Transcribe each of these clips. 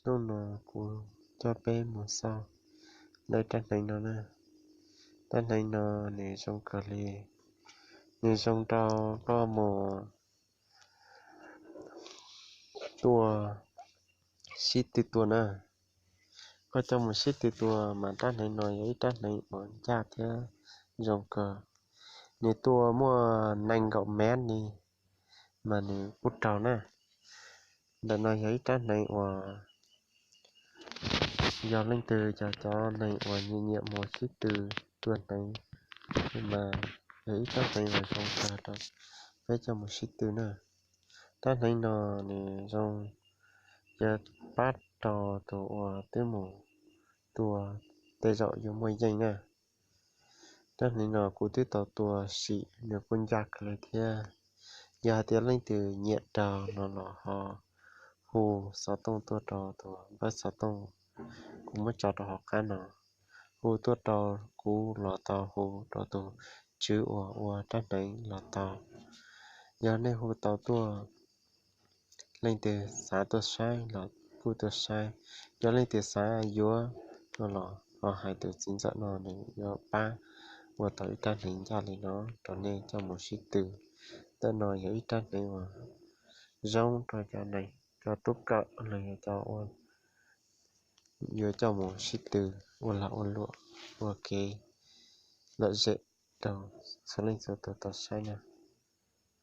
Hnub no kuv coj peb mus xauj lawv rab hneev no na. Rab hneev no nws zoo kawg li, nws zoo rau koj mus tua, sib tw tua na. Koj coj mus sib tw tua mas rab hneev no yog ib rab hneev uas ncaj thiab zoo kawg. Nws tua muaj nees nkaum mev li mas nws kuj raug na. Ntawm no yog ib rab hneev uas yog leej twg cov, cov neeg uas nyiam nyiam mus sib tw tua hneev mas yog ib rab hneev uas zoo kawg rau peb coj mus sib tw na. Rab hneev no nws zoo, yog pab rau tus uas twb mus tua tej zaum yuav muaj yeej na. Rab hneev no kuv twb tau tua sim nws kuj ncaj kawg li thiab. Yog hais tias leej twg nyiam raug no los ho hu xov tooj tuaj rau tus npawb xov tooj kuv muab tso rau hauv qab no, hu tuaj rau kuv los tau, hu rau tus tswv uas ua rab hneev los tau. Yog nej hu tau tuaj, leej twg xav tuaj saib los kuj tuaj saib. Yog leej twg xav yuav no los ho hais tus txiv ntxawm no nws yuav pab ua tau ib rab hneev ncaj li no rau nej coj mus sib tw. Ntawm no yog ib rab hneev uas zoo rau cov neeg, cov tub kawm los yog cov uas yuav coj mus sib tw ua lag ua luam, ua kev lom zem rau txhua leej txhua tus tau saib na.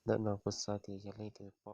Ntawm no kuv xav tias yog leej twg pom